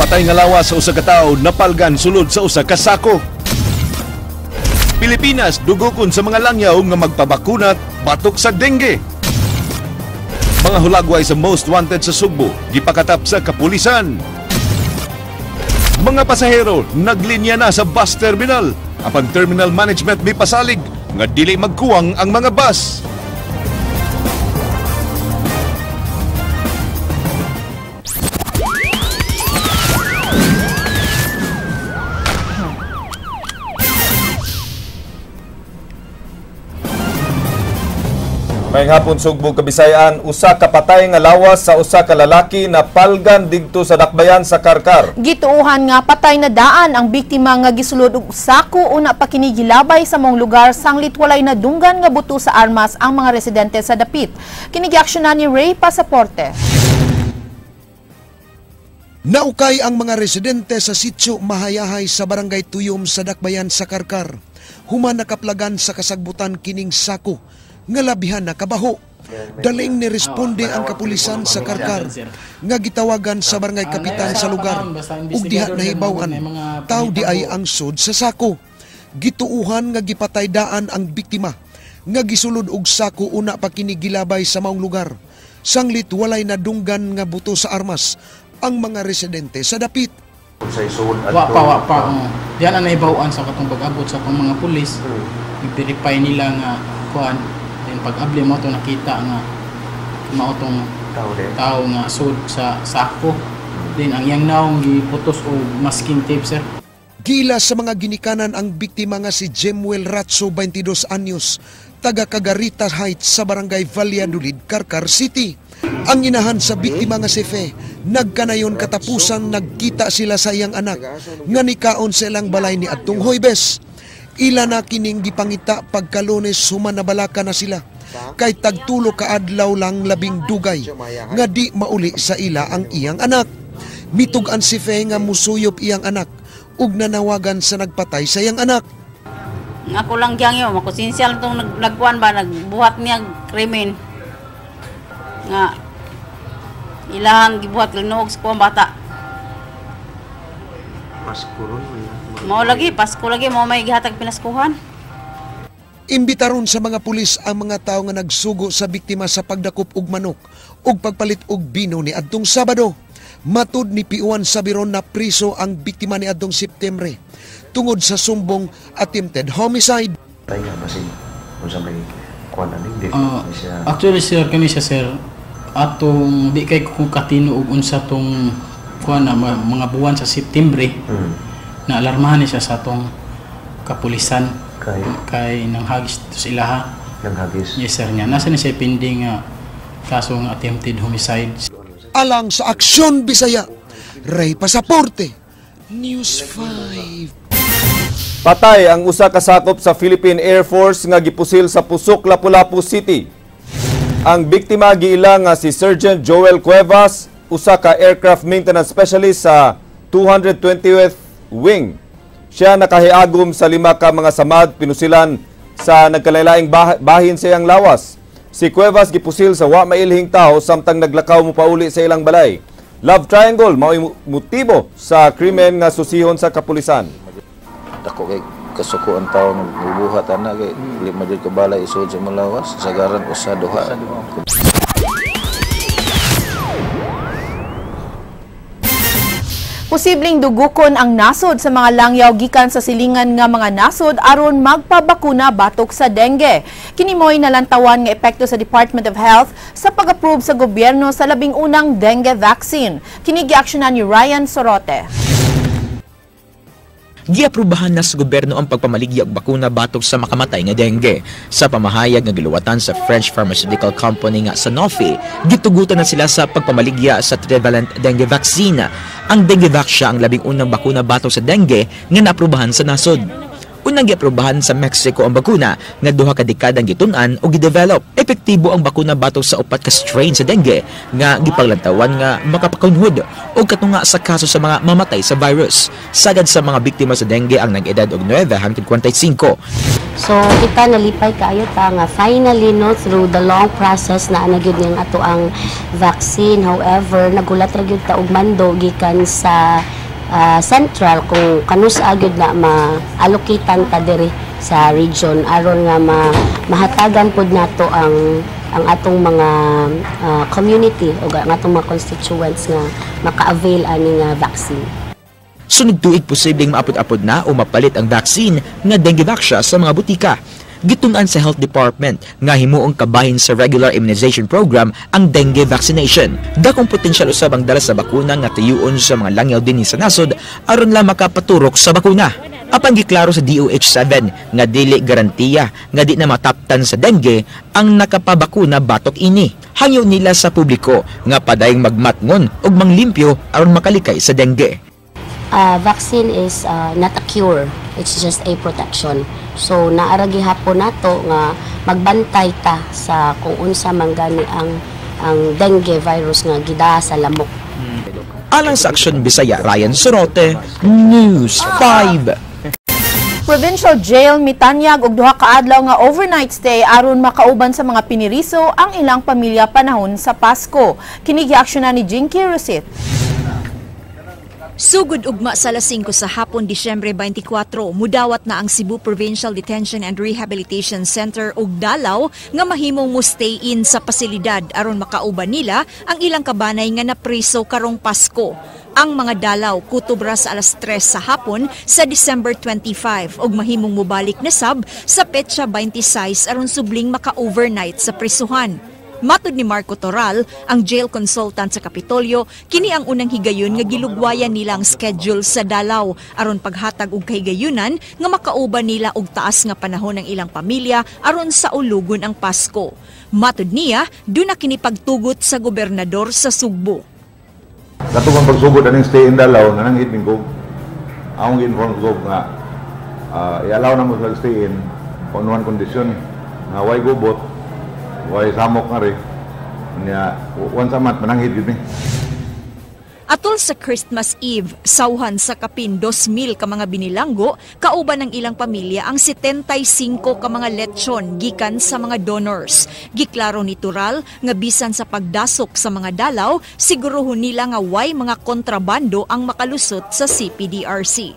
Patay nga lawas sa usa ka tawo napalgan sulod sa usa ka sako. Pilipinas dugokon sa mga langyaw nga magpabakunat batok sa dengue. Mga hulagway sa most wanted sa Sugbo gipakatap sa kapulisan. Mga pasahero naglinya na sa bus terminal. Apan terminal management mipasalig nga dili magkuwang ang mga bus. Maayong hapon Sugbo, Kabisayaan, usa ka patay nga lawas sa usa ka lalaki na palgan didto sa dakbayan sa Karkar. Gituohan nga patay na daan ang biktima nga gisulod og sako una pa kini gilabay sa mong lugar sanglit walay nadunggan nga buto sa armas ang mga residente sa dapit. Kini giaksyonan ni Ray Pasaporte. Naukay ang mga residente sa sitio Mahayahay sa Barangay Tuyom sa dakbayan sa Karkar. Human nakaplagan sa kasagbutan kining sako nga labihan na kabaho. Daling ni responde ang kapulisan sa Karkar nga gitawagan sa barangay kapitan sa lugar ug diha nahibaw-an taw di ay ang sud sa sako. Gituuhan nga gipatay daan ang biktima nga gisulod og sako una pa kini gilabay sa maong lugar. Sanglit walay nadunggan nga buto sa armas ang mga residente sa dapit. Wa pa. Diyan ang nahibaw-an sa katong pag-abot sa katong mga pulis. I-verify nila nga kuan. Then pag-abli mo ito nakita nga mao tong tao nga sud sa sako. Then ang iyang naong giputos og masking tape, sir. Gila sa mga ginikanan ang biktima nga si Jemuel Ratso, 22 anyos, taga Cagarita Heights sa Barangay Valladolid, Carcar City. Ang inahan sa biktima nga si Fe, nagkanayon katapusan nagkita sila sa iyang anak nga nikaon sa ilang balay ni adtong Huwebes. Ila na kining gipangita pagka-Lunes human nabalaka na sila. Kay tagtulo ka adlaw lang labing dugay nga di mauli sa ila ang iyang anak. Mitug-an si Fe nga musuyop iyang anak ug nanawagan sa nagpatay sa iyang anak. Ako lang diyang yun, makusinsyal itong nagkuan ba, nagbuhat niya krimen. Nga ilahang gibuhat linuog sa kuang bata. Pasko ron. Mao lagi, Pasko lagi, mao may gihatag pinaskuhan. Imbitaron sa mga pulis ang mga tao nga nagsugo sa biktima sa pagdakop og manok ug pagpalit og bino ni adtong Sabado. Matud ni P1 Sabiron na priso ang biktima ni adtong Septembre tungod sa sumbong attempted homicide. Actually sir, kani siya sir, atong di kay kung katino og unsa tong kuan na mga buwan sa Septembre. Na alarmahan ni siya sa atong kapulisan kay nanghagis to sa ilaha. Nanghagis? Yes sir niya. Nasa ni siya pending nga kaso nga attempted homicide. Alang sa Aksyon Bisaya, Ray Pasaporte, News 5. Patay ang usa ka sakop sa Philippine Air Force nga gipusil sa Pusok, Lapu-Lapu City. Ang biktima giila nga si Sergeant Joel Cuevas, usa ka aircraft maintenance specialist sa 220th Wing. Siya nakahiagom sa 5 ka mga samad pinusilan sa nagkalailaing bahin sa iyang lawas. Si Cuevas gipusil sa wa mailhing tao samtang naglakaw mo pauli sa ilang balay. Love triangle mao'y motibo sa krimen nga susihon sa kapulisan. Dako kay kasuko ang tao nagbuhat ana kay lima jud ka balay isod sa malawas sagaran usa duha. Posibleng dugukon ang nasod sa mga langyaw gikan sa silingan nga mga nasod aron magpabakuna batok sa dengue. Kini mo'y nalantawan nga epekto sa Department of Health sa pag-approve sa gobyerno sa 11 dengue vaccine. Kini giaksyonan ni Ryan Sorote. Giaprubahan na sa gobyerno ang pagpamaligya og bakuna batok sa makamatay nga dengue. Sa pamahayag nga giluwatan sa French pharmaceutical company nga Sanofi, gitugutan na sila sa pagpamaligya sa trivalent dengue vaccine. Ang dengue vaccine ang 11 bakuna batok sa dengue nga naaprubahan sa nasod. Unang giaprobahan sa Mexico ang bakuna nga 2 ka dekadang gitun-an o gidevelop. Epektibo ang bakuna batok sa 4 ka strain sa dengue nga gipaglantawan nga makapakunhod o katunga sa kaso sa mga mamatay sa virus. Sagad sa mga biktima sa dengue ang nag-edad og 9 hangtod 45. So kita nalipay kaayo ta nga finally, no, through the long process na ana gyud ning ato ang vaccine. However, nagulat ra gyud ta og mando gikan sa central kung kanus-a gyud na ma-allocatean ta diri sa region aron nga mahatagan pud nato ang atong mga community o ang atong mga constituents nga maka-avail ani nga vaccine. Sunod tuig posibleng maapod-apod na o mapalit ang vaccine nga dengue vaccine sa mga butika. Gitun-an sa Health Department nga himuong kabahin sa regular immunization program ang dengue vaccination. Dakong potensyal usab ang dala sa bakuna nga tiyuon sa mga langyaw dinhi sa nasod aron lang makapaturok sa bakuna. Apan giklaro sa DOH 7 nga dili garantiya nga di na mataptan sa dengue ang nakapabakuna batok ini. Hangyo nila sa publiko nga padayong magmatngon ug manglimpyo aron makalikay sa dengue. Vaccine is not a cure, it's just a protection. So naa ra gihapon nato nga magbantay ta sa kung unsa man gani ang dengue virus nga gidaa sa lamok. Alang sa Aksyon Bisaya, Ryan Sorote, News 5. Provincial Jail mitanyag og 2 ka adlaw nga overnight stay aron makauban sa mga piniriso ang ilang pamilya panahon sa Pasko. Kini giaksyonan ni Jinky Rosit. Sugod ugma sa alas 5 sa hapon, Disyembre 24, mudawat na ang Cebu Provincial Detention and Rehabilitation Center og dalaw nga mahimong mo stay in sa pasilidad aron makauban nila ang ilang kabanay nga napriso karong Pasko. Ang mga dalaw kutubra sa alas 3 sa hapon sa December 25 ug mahimong mobalik na sab sa petsa 26 aron subling maka-overnight sa prisuhan. Matud ni Marco Toral, ang jail consultant sa Kapitolyo, kini ang unang higayon nga gilugwayan nila ang schedule sa dalaw aron paghatag og kahigayunan nga makauban nila og taas nga panahon ng ilang pamilya aron sa ulugon ang Pasko. Matud niya, duna kini pagtugot sa gobernador sa Sugbo. Katong pagsugod aning stay in dalaw nananghid ning ko. Akong gi-inform ko nga i-allow na mo sila stay in on one condition nga way gubot, way samok nga rin. Nya once a month mananghid gyud mi. Atol sa Christmas Eve, sawhan sa kapin 2,000 ka mga binilanggo, kauban ng ilang pamilya ang 75 ka mga lechon gikan sa mga donors. Giklaro ni Tural nga bisan sa pagdasok sa mga dalaw, siguruhon nila nga way mga kontrabando ang makalusot sa CPDRC.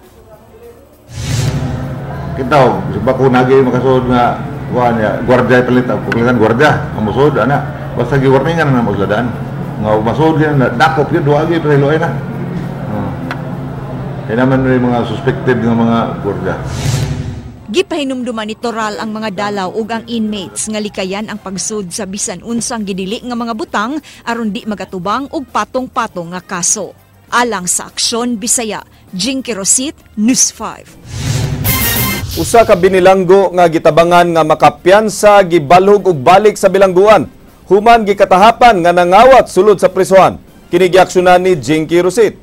Kita sa bakuna gyud makasud nga kuan niya, gwardiya palit ang palitan gwardiya, ang musod ana. Basta giwarningan na mo sila daan. Nga masud gyud na dakop gyud wa gyud pero na. Kaya naman may mga suspected nga mga gwardiya. Gipahinumduman ni Toral ang mga dalaw ug ang inmates nga likayan ang pagsud sa bisan unsang gidili nga mga butang aron di magatubang og patong-patong nga kaso. Alang sa Aksyon Bisaya, Jinky Rosit, News 5. Usa ka binilanggo nga gitabangan nga makapiyansa gibalhog og balik sa bilangguan. Human gikatahapan nga nangawat sulod sa prisuhan. Kini giaksyonan ni Jinky Rosit.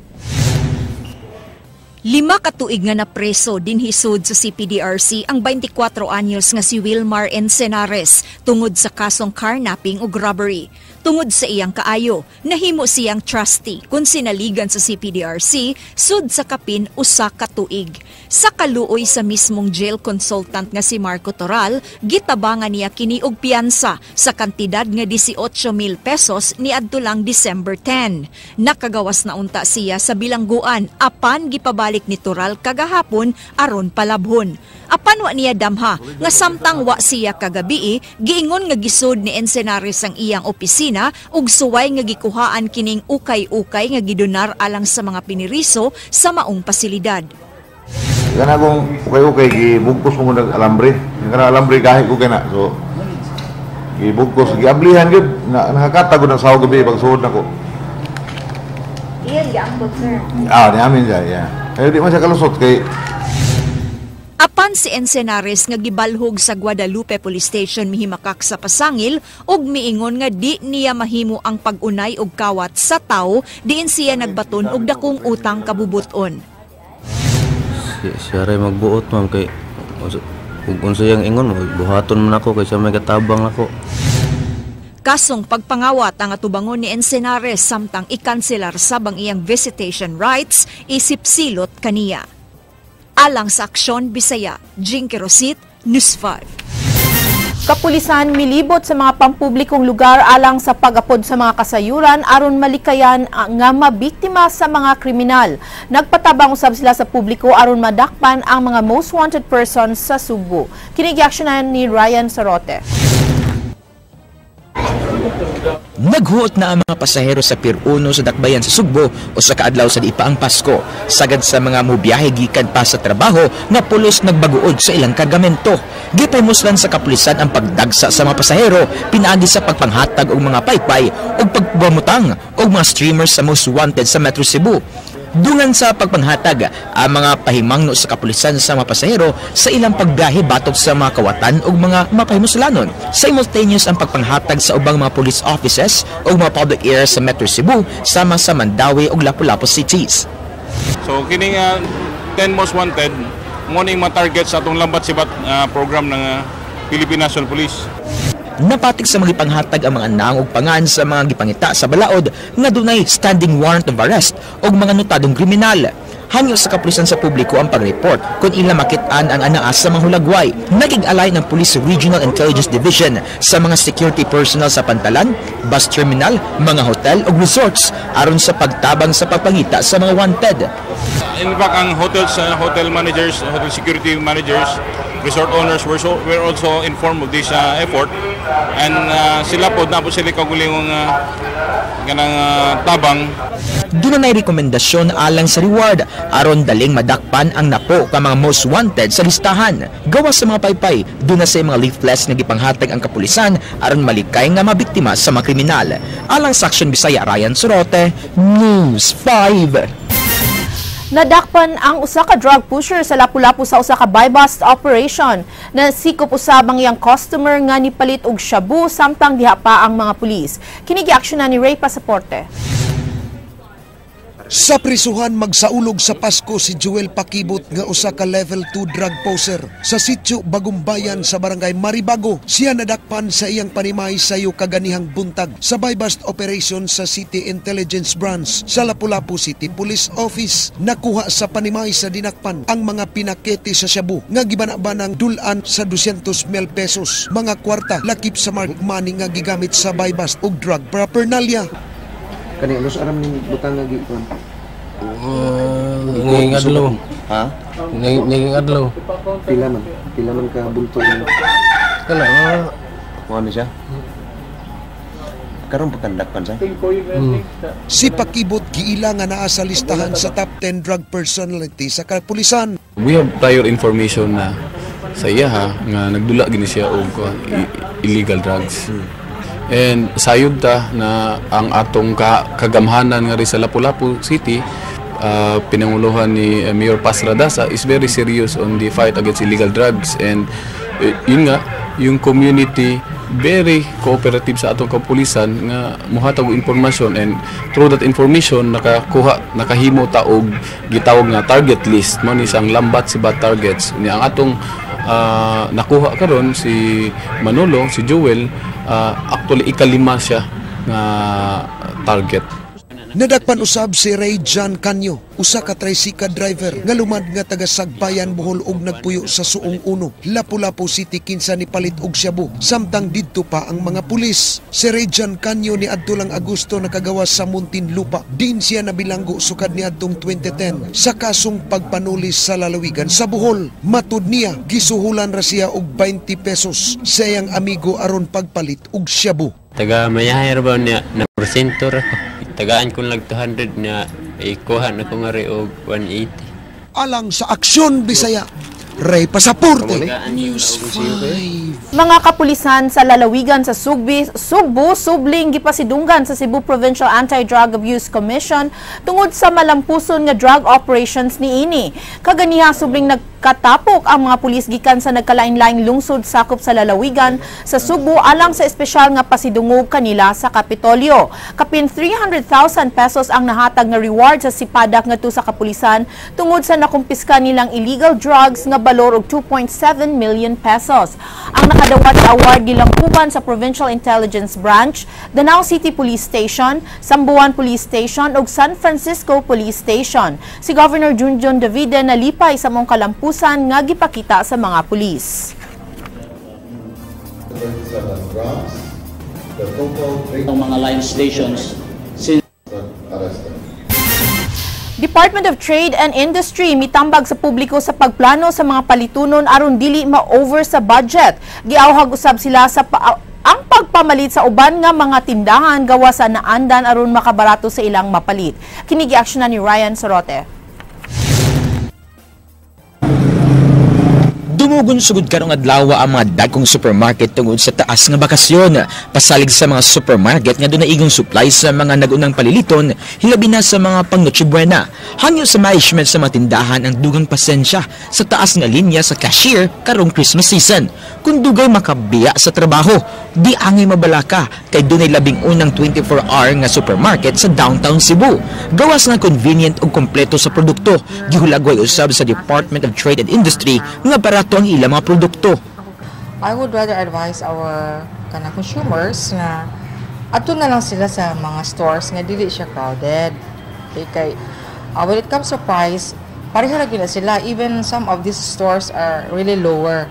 5 ka tuig nga napreso dinhisud sa CPDRC ang 24 anyos nga si Wilmar Encenares tungod sa kasong carnapping ug robbery. Tungod sa iyang kaayo, nahimo siyang trustee kung sinaligan sa CPDRC sud sa kapin 1 ka tuig. Sa kaluoy sa mismong jail consultant nga si Marco Toral, gitabangan niya kini og piyansa sa kantidad nga 18,000 pesos niadto lang December 10. Nakagawas na unta siya sa bilangguan apan gipabalik ni Toral kagahapon aron palabhon. Apan wa niya damha nga samtang wa siya kagabii, giingon nga gisud ni Encenares ang iyang opisina ug suway nga gikuhaan kining ukay-ukay nga gidonar alang sa mga piniriso sa maong pasilidad. Kana kung ukay-ukay gibugkos mo nag alambre. Yung kana alambre gahi ko kana. So gibugkos giablihan gyud na nakakatag na sa gabi pagsuod nako. Iyan giambot, sir. Ah, ni amin siya, yeah. Kaya di man siya kalusot kay Apan si Encenares nga gibalhog sa Guadalupe Police Station mihimakak sa pasangil ug miingon nga di niya mahimo ang pag-unay og kawat sa tawo diin siya nagbaton og dakong utang kabubuton. Siya ray magbuot, ma'am, kay Ug unsa yang ingon mo, buhaton man ako kaysa may katabang nako. Kasong pagpangawat ang atubangon ni Ensenares samtang ikanselar sabang iyang visitation rights isip silot kaniya. Alang sa Aksyon Bisaya, Jinky Rosit, News 5. Kapulisan milibot sa mga pampublikong lugar alang sa pag-apod sa mga kasayuran aron malikayan nga mabiktima sa mga kriminal. Nagpatabang usab sila sa publiko aron madakpan ang mga most wanted persons sa Sugbo. Kini giaksyonan ni Ryan Sarote. Naghuot na ang mga pasahero sa Pier 1 sa Dakbayan sa Sugbo o sa kaadlaw sa di pa ang Pasko. Sagad sa mga mubiyahe gikan pa sa trabaho nga pulos nagbaguod sa ilang kargamento. Gipahimuslan sa kapulisan ang pagdagsa sa mga pasahero pinaagi sa pagpanghatag og mga paypay ug pagpamutang og mga streamers sa most wanted sa Metro Cebu. Dungan sa pagpanghatag ang mga pahimangno sa kapulisan sa mga pasahero sa ilang pagbiyahe batok sa mga kawatan ug mga mapahimuslanon. Simultaneous ang pagpanghatag sa ubang mga police offices ug mga public areas sa Metro Cebu sama sa Mandaue ug Lapu-Lapu cities. So kining 10 most wanted mo ning mga target sa atong Lambat Sibat program ng Philippine National Police. Napatik sa mga gipanghatag ang mga naang ug pangan sa mga gipangita sa balaod nga dunay standing warrant of arrest ug mga notadong kriminal. Hangyo sa kapulisan sa publiko ang pag-report kung ila makit-an ang anaa sa mga hulagway. Nagig-alay ng Police Regional Intelligence Division sa mga security personnel sa pantalan, bus terminal, mga hotel ug resorts aron sa pagtabang sa pagpangita sa mga wanted. In fact, ang hotels, hotel managers, hotel security managers, resort owners were also informed of this effort, and sila po na po sila kagulingong ganang tabang. Doon na rekomendasyon alang sa reward aron daling madakpan ang napo ka mga most wanted sa listahan. Gawas sa mga paypay, doon na sa mga leaflets nga gipanghatag ang kapulisan aron malikay nga mabiktima sa mga kriminal. Alang sa Aksyon Bisaya, Ryan Sorote, News 5. Nadakpan ang usa ka drug pusher sa Lapu-Lapu sa usa ka buy-bust operation. Nasikop usab ang iyang customer nga nipalit og shabu samtang diha pa ang mga pulis. Kini giaksyonan ni Ray Pasaporte. Sa prisuhan magsaulog sa Pasko si Joel Pakibot nga usa ka level 2 drug poser sa sitio Bagumbayan sa barangay Maribago. Siya nadakpan sa iyang panimay sayo kaganihang buntag sa buy-bust operation sa City Intelligence Branch sa Lapu-Lapu City Police Office. Nakuha sa panimay sa dinakpan ang mga pinakete sa shabu nga gibana-banang dulan sa 200 mil pesos, mga kwarta lakip sa mark money nga gigamit sa buy-bust ug drug paraphernalia. Kani los aram ning butang nga gikon. Ngayong adlaw. Ha? Ngayong adlaw. Pila man? Pila man ka bulto ni? Kana mga Mo ni siya? Karon pagkandakpan sa? Si Pakibot giila nga naa sa listahan sa top 10 drug personality sa kapulisan. We have prior information na sa iya ha nga nagdula gini siya og illegal drugs. And sayod ta na ang atong kagamhanan nga ri sa Lapu-Lapu City, pinanguluhan ni Mayor Paz Radaza, is very serious on the fight against illegal drugs, and yun nga, yung community very cooperative sa atong kapulisan nga muhatag og impormasyon, and through that information nakakuha, nakahimo ta og gitawag nga target list. Mo ni siyang Lambat Sibat targets ni. Ang atong nakuha karon si Manolo, si Joel, actually ikalima siya nga target. Nadakpan usab si Ray John Canyo, usa ka tricycle driver nga lumad nga taga Sagbayan, Bohol ug nagpuyo sa Suong Uno, Lapu-Lapu City, kinsa nipalit og shabu samtang didto pa ang mga pulis. Si Ray John Canyo niadto lang Agosto nakagawas sa Muntinlupa. Din siya nabilanggo sukad niadtong 2010 sa kasong pagpanulis sa lalawigan sa Bohol. Matud niya, gisuhulan ra siya og 20 pesos sa iyang amigo aron pagpalit og shabu. Taga mayahay ra ba niya na porsyento ra ko. Tagaan ko lag 200 na ikuha na ko nga ri og 180. Alang sa Aksyon Bisaya, Ray Pasaporte, News 5. Mga kapulisan sa lalawigan sa Sugbo, subling gipasidunggan sa Cebu Provincial Anti-Drug Abuse Commission tungod sa malampuson nga drug operations niini. Kaganiha subling nag Katapok ang mga pulis gikan sa nagkalain-laing lungsod sakop sa lalawigan sa Sugbo alang sa espesyal nga pasidungog kanila sa Kapitolyo. Kapin 300,000 pesos ang nahatag nga reward sa sipadak ngadto sa kapulisan tungod sa nakumpiska nilang illegal drugs nga balor og 2.7 million pesos. Ang nakadawat sa award gilangkuban sa Provincial Intelligence Branch, Danao City Police Station, Samboan Police Station ug San Francisco Police Station. Si Governor Junjun Davide nalipay sa mong kalampusan nga gipakita sa mga pulis. 37 grams. The total Ang mga line stations since arrested. Department of Trade and Industry mitambag sa publiko sa pagplano sa mga palitunon aron dili ma-over sa budget. Giawhag usab sila sa ang pagpamalit sa uban nga mga tindahan gawa sa naandan aron makabarato sa ilang mapalit. Kini giaksyonan ni Ryan Sorote. Dumugon sugod karong adlaw ang mga dagkong supermarket tungod sa taas nga bakasyon. Pasalig sa mga supermarket nga dunay igong supply sa mga nagunang paliliton, hilabi na sa mga pang Noche Buena. Hangyo sa management sa mga tindahan ang dugang pasensya sa taas nga linya sa cashier karong Christmas season. Kung dugay makabiya sa trabaho, di angay mabalaka kay dunay 11 24-hour nga supermarket sa downtown Cebu. Gawas nga convenient ug kompleto sa produkto, gihulagway usab sa Department of Trade and Industry nga barato ang ilang mga produkto. I would rather advise our kana consumers na adto na lang sila sa mga stores nga dili siya crowded. Okay, kay when it comes to price, pareho ra gyud na sila. Even some of these stores are really lower.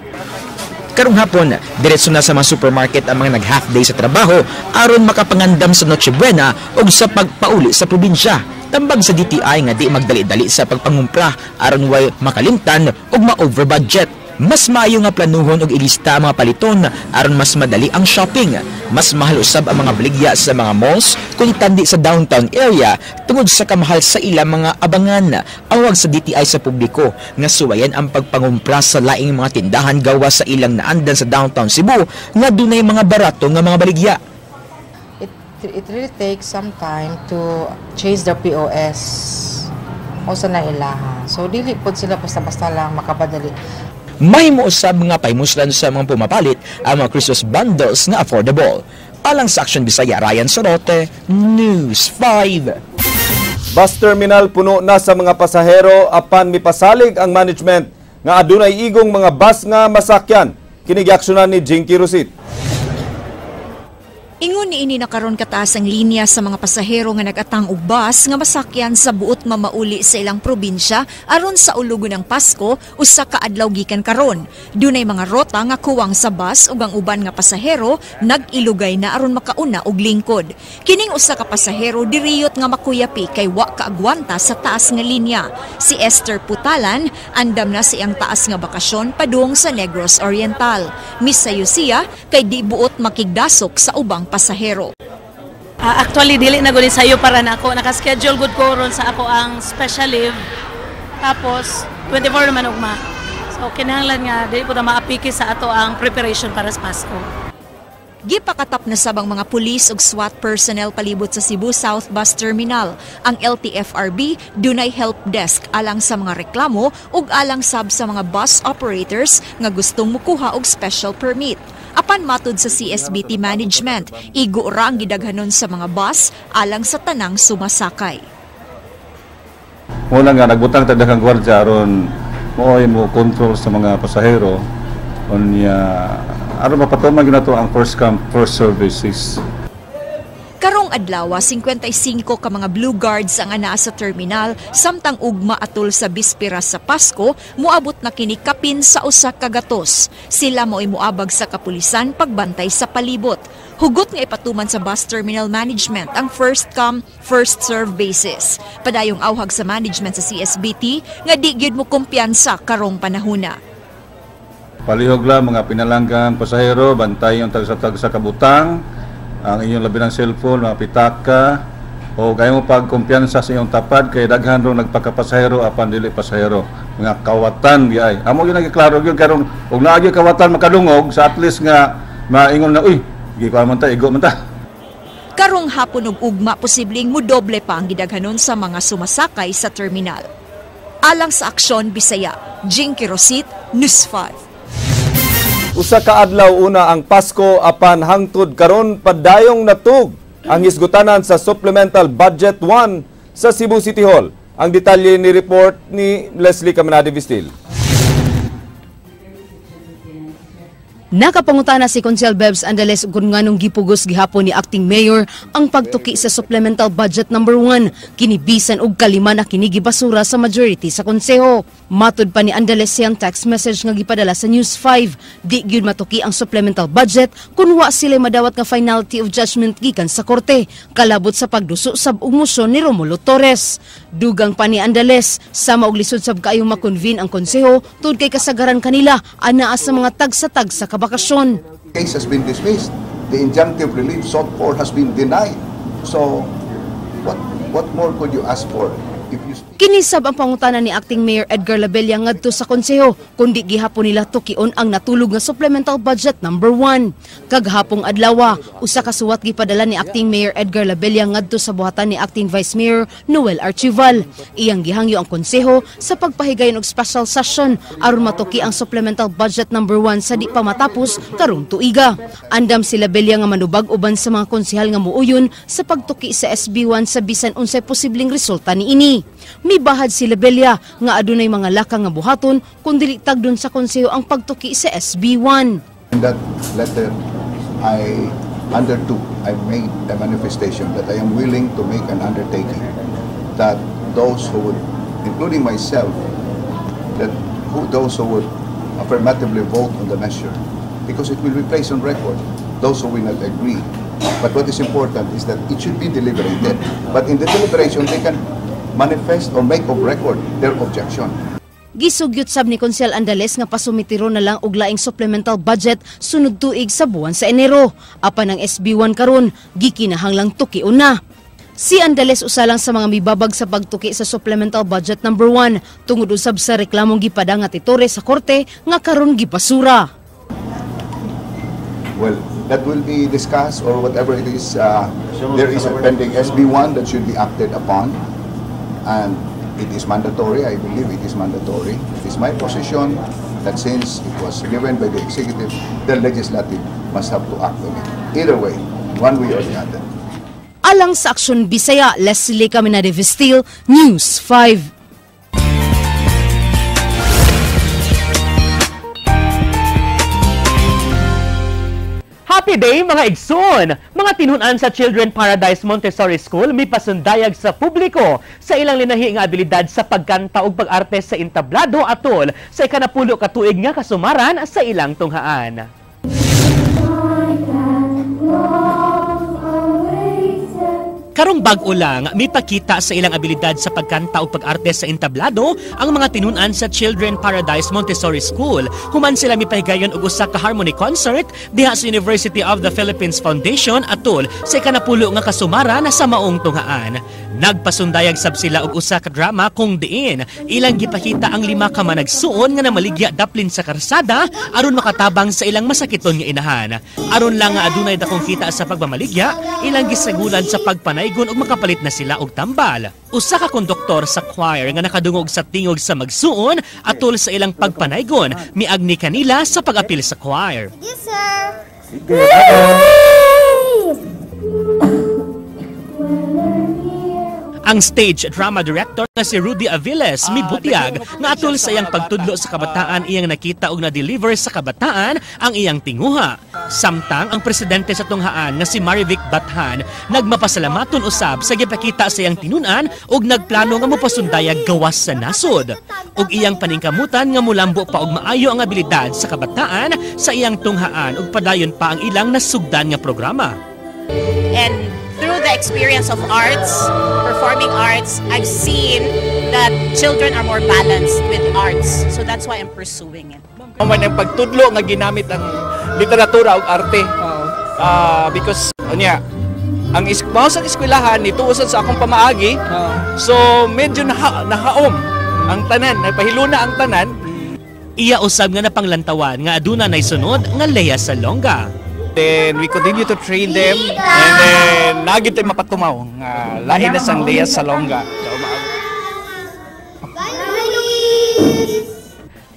Karong hapon, diretso na sa mga supermarket ang mga nag-half day sa trabaho aron makapangandam sa Noche Buena ug sa pagpauli sa probinsya. Tambag sa DTI nga di magdali-dali sa pagpangumpra aron way makalimtan ug ma-over budget. Mas maayo nga planuhon og ilista ang mga paliton aron mas madali ang shopping. Mas mahal usab ang mga baligya sa mga malls kung itandi sa downtown area tungod sa kamahal sa ilang mga abangan. Awag sa DTI sa publiko nga suwayan ang pagpangumpra sa laing mga tindahan gawa sa ilang naandan sa downtown Cebu nga dunay mga barato nga mga baligya. It really takes some time to change their POS o sa nailaha. So dili pod sila basta-basta lang makabadali. Mahimo usab nga pahimuslan sa mga pumapalit ang mga Christmas bundles nga affordable. Alang sa Action Bisaya, Ryan Sorote, News 5. Bus terminal puno na sa mga pasahero apan mipasalig ang management nga adunay igong mga bus nga masakyan. Kini giaksyonan ni Jinky Rosit. Ingon ni ini na karon kataas ang linya sa mga pasahero nga nagatang og bus nga masakyan sa buot mamauli sa ilang probinsya aron sa ulugo ng Pasko usa ka adlaw gikan karon. Dunay mga rota nga kuwang sa bus ug ang uban nga pasahero nag-ilugay na aron makauna og lingkod. Kining usa ka pasahero diriyot nga makuyapi kay wa kaagwanta sa taas nga linya. Si Esther Putalan andam na sa iyang taas nga bakasyon padung sa Negros Oriental. Misayo siya kay di buot makigdasok sa ubang pasahero. Actually dili na gud sayo para na ako naka-schedule gud ko ron sa ako ang special leave. Tapos 24 naman ugma. So kinahanglan nga dili po na maapiki sa ato ang preparation para sa Pasko. Gipakatap na sabang mga pulis ug SWAT personnel palibot sa Cebu South Bus Terminal. Ang LTFRB dunay help desk alang sa mga reklamo ug alang sab sa mga bus operators nga gustong mukuha og special permit. Apan matud sa CSBT management, igo ra ang gidaghanon sa mga bus alang sa tanang sumasakay. Muna nga nagbutang ta daghang gwardiya aron mooy mo control sa mga pasahero unya aron mapatuman gyud nato ang first come first services. Karong adlaw, 55 ka mga Blue Guards ang anaa sa terminal samtang ugma atol sa bispera sa Pasko, moabot na kini kapin sa 100. Sila mo'y moabag sa kapulisan pagbantay sa palibot. Hugot nga ipatuman sa bus terminal management ang first come, first serve basis. Padayong awhag sa management sa CSBT nga di gyud mo kumpiyansa karong panahuna. Palihog lang mga pinalanggang pasahero, bantay yung tagsa-tagsa kabutang, ang inyong labi ng cellphone, mga pitaka, o kaya mo pagkumpiyansa sa iyong tapad, kay daghan ro nagpakapasahero apan dili pasahero. Mga kawatan di ay. Amo gyud nagklaro gyud karong og naa gyud kawatan makadungog sa at least nga maingon na uy, gikuan man ta, igo man ta. Karong hapon ug ugma posibleng mudoble pa ang gidaghanon sa mga sumasakay sa terminal. Alang sa Aksyon Bisaya, Jinky Rosit, News 5. Usa ka adlaw una ang Pasko apan hangtod karon padayong natug ang hisgutanan sa Supplemental Budget 1 sa Cebu City Hall. Ang detalye ni report ni Leslie Caminade Vistil. Nakapangutana si Konsehal Bebs Andales kung nganong gipugos gihapon ni Acting Mayor ang pagtuki sa Supplemental Budget number 1, kinibisan og kalima na kini gibasura sa majority sa konseho. Matud pa ni Andales siyang text message nga gipadala sa News 5, di gyud matuki ang supplemental budget kun wa sila madawat nga finality of judgment gikan sa korte kalabot sa pagduso sab og mosyon ni Romulo Torres. Dugang pa ni Andales, sama og lisod sab kaayong makonvene ang konseho tud kay kasagaran kanila anaa sa mga tagsa-tagsa ka bakasyon. Case has been dismissed. The injunctive relief sought for has been denied. So, what more could you ask for? If you Kinisab ang pangutana ni Acting Mayor Edgar Labella ngadto sa konseho kundi gihapon nila tukion ang natulog nga supplemental budget number 1. Kaghapong adlaw, usa ka suwat gipadala ni Acting Mayor Edgar Labella ngadto sa buhatan ni Acting Vice Mayor Noel Archival. Iyang gihangyo ang konseho sa pagpahigayon og special session aron matuki ang supplemental budget number 1 sa di pa matapos karong tuiga. Andam si Labella nga manubag uban sa mga konsehal nga muuyon sa pagtuki sa SB1 sa bisan unsay posibleng resulta niini. Mibahad si Labella nga adunay mga lakang nga buhaton kung dili tagdon sa konseho ang pagtuki sa SB1. In that letter, I undertook, I made a manifestation that I am willing to make an undertaking that those who would, including myself, those who would affirmatively vote on the measure, because it will be placed on record, those who will not agree. But what is important is that it should be deliberated. But in the deliberation, they can manifest or make of record their objection. Gisugyot sab ni Konsehal Andales nga pasumitiro na lang og laing supplemental budget sunod tuig sa buwan sa Enero. Apan ang SB1 karon gikinahanglang tukion na. Si Andales usa lang sa mga mibabag sa pagtuki sa supplemental budget number 1 tungod usab sa reklamong gipada nga Torres sa korte nga karon gibasura. Well, that will be discussed or whatever it is. There is a pending SB1 that should be acted upon. And it is mandatory, I believe it is mandatory. It is my position that since it was given by the executive, the legislative must have to act on it. Either way, one way or the other. Alang sa Aksyon Bisaya, Leslie Caminade Vestil, News 5. Happy day mga igsoon! Mga tinunan sa Children Paradise Montessori School may pasundayag sa publiko sa ilang linahi nga abilidad sa pagkanta ug pag-arte sa entablado atol sa ikanapulo ka tuig nga kasumaran sa ilang tunghaan. Karong bag-o lang, may pakita sa ilang abilidad sa pagkanta o pag-arte sa entablado ang mga tinunan sa Children Paradise Montessori School. Human sila mipahigayon og usa ka harmony concert diha sa University of the Philippines Foundation atol sa ikanapulo nga kasumaran sa maong tunghaan. Nagpasundayag sab sila og usa ka drama kung diin ilang gipakita ang 5 ka managsuon nga namaligya daplin sa karsada aron makatabang sa ilang masakiton nga inahan. Aron lang nga adunay dakong kita sa pagmamaligya, ilang gisagulan sa pagpanay ug makapalit na sila og tambal. Usa ka konduktor sa choir nga nakadungog sa tingog sa magsuon atol sa ilang pagpanaygon, miagni kanila sa pag-apil sa choir. Yes, sir. Ang stage drama director nga si Rudy Aviles mibutiyag nga atol sa iyang pagtudlo sa kabataan iyang nakita og na-deliver sa kabataan ang iyang tinguha. Samtang ang presidente sa tunghaan nga si Marivic Bathan nagmapasalamaton usab sa gipakita sa iyang tinun-an og nagplano nga mopasundayag gawas sa nasod. Ug iyang paningkamutan nga mulambo pa og maayo ang abilidad sa kabataan sa iyang tunghaan ug padayon pa ang ilang nasugdan nga programa. And through the experience of arts, performing arts, I've seen that children are more balanced with arts. So that's why I'm pursuing it. Man ang pagtudlo nga ginamit ang literatura ug arte. Because unya ang mao sa eskwelahan nituosan sa akong pamaagi. So medyo nahaom ang tanan, napahiluna ang tanan. Iya usab nga napanglantawan nga aduna nay sunod nga Lea Salonga. Then we continue to train them and then nagid tay mapatumaw nga lain na sang Lea Salonga.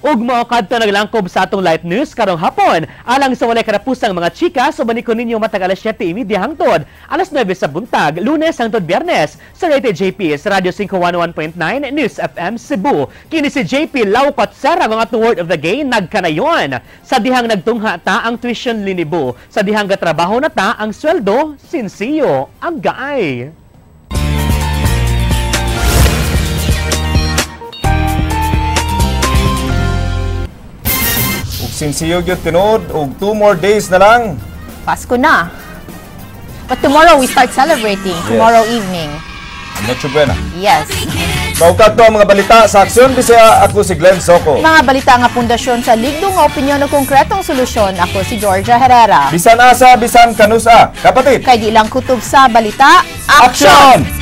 Ug mao kadto naglangkob sa atong Light News karong hapon. Alang sa walay karapusang mga chika, subani ko ninyo matag alas 7:30 hangtod alas 9 sa buntag, Lunes hangtod Biyernes sa Rated JP sa Radyo 511.9 News FM Cebu. Kini si JP Laucot Sera ang atong word of the day, nagkanayon. Sa dihang nagtungha ta ang tuition linibo, sa dihang gatrabaho na ta ang sweldo sinsiyo ang gaay. Ug sinsiyo gyud tinuod, og 2 more days na lang. Pasko na. But tomorrow we start celebrating. Yes. Tomorrow evening. Noche Buena. Yes. Mao kadto ang mga balita sa Aksyon Bisaya. Ako si Glenn Soco. Mga balita nga pundasyon sa ligdong nga opinyon o konkretong solusyon. Ako si Georgia Herrera. Bisan asa, bisan kanusa. Kapatid. Kay di lang kutob sa balita. Aksyon!